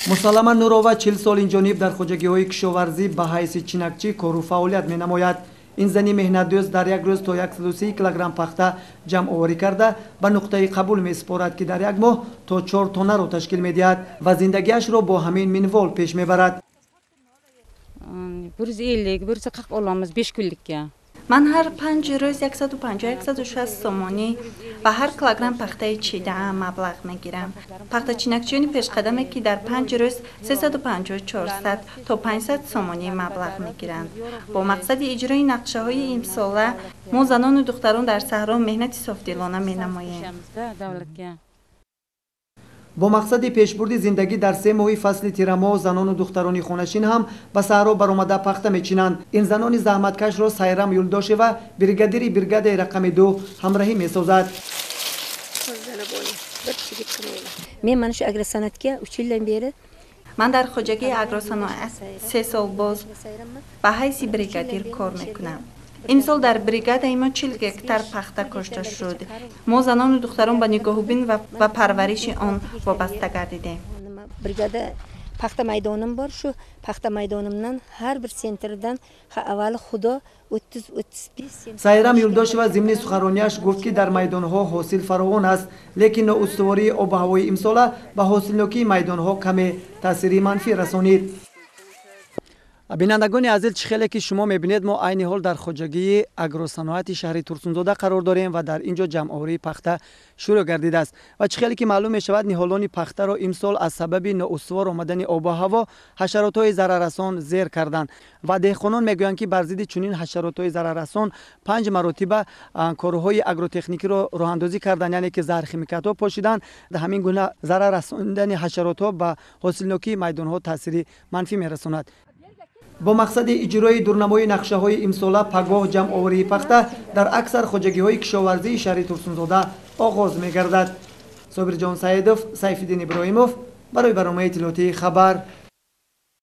Мусаллама Нурова 40 сол инҷониб дар хоҷагиҳои кишоварзӣ ба ҳайси чинакчӣ кору фаъолият менамояд. Ин зани меҳнатдӯст дар як рӯз то 130 килограмм пахта ҷамъоварӣ карда ба нуқтаи қабул месупорад, ки дар як моҳ то 4 тоннаро ташкил медиҳад ва зиндагиашро бо ҳамин минвол пеш мебарад. 150, 140 olamiz 5 kunlikka. Ман ҳар 5 рӯз 150-160 сомонӣ ба ҳар килограмм пахтаи чидаам маблағ мегирам. Пахтачинакчиёни пешқадаме, ки дар 5 рӯз 350-400 то 500 сомонӣ маблағ мегиранд. Бо мақсади иҷрои нақшаҳои имсола мо занону духтарон дар саҳро меҳнати софдилона менамоем. Бо мақсади пешбурди зиндагӣ дар 3 моҳи фасли тирамоҳ занону духтарони хонашин ҳам ба саҳро баромада пахта мечинанд. Ин занони заҳматкашро Сайрам Юлдошева, бригадири бригадаи рақами 2, ҳамраҳӣ месозад. Ман дар хоҷагии агросаноат 3 сол боз ба ҳайси бригадир кор мекунам. Имсол дар бригадаи мо 40 гектар пахта кошта шуд. Мо занону духтарон ба нигоҳубин ва парвариши он вобаста гардидем. Бригада пахта майдоним бор, шу пахта майдонимdan ҳар бир центрдан аввали худо 30-35. Сайрам Юлдошева зимни суханронияш гуфт, ки дар майдонҳо ҳосил фаровон аст, лекин ноустувории обу ҳавои имсола ба ҳосилнокии майдонҳо каме таъсири манфӣ расонид. Бинандагони азиз, чӣ хеле ки шумо мебинед, мо айни ҳол дар хоҷагии агросаноати шаҳри Турсунзода қарор дорем ва дар ин ҷо ҷамъоварии пахта шурӯъ гардидааст. Ва чӣ хеле ки маълум мешавад, ниҳолони пахтаро имсол аз сабаби ноустувор омадани обу ҳаво ҳашаротҳои зараррасон зер карданд ва деҳқонон мегӯянд, ки бар зидди чунин ҳашаротҳои зараррасон 5 маротиба корҳои агротехникиро роҳандозӣ карданд, яъне ки заҳрхимикатҳо пошиданд. Ҳамин гуна зарар расондани ҳашаротҳо ба ҳосилнокии майдонҳо таъсири манфӣ мерасонад. Бо мақсади иҷрои дурнамои нақшаҳои имсола пагоҳ ҷамъоварии пахта дар аксар хоҷагиҳои кишоварзии шаҳри Турсунзода оғоз мегардад. Собирҷон Саидов, Сайфиддин Иброҳимов барои барномаи иттилоотии «Хабар».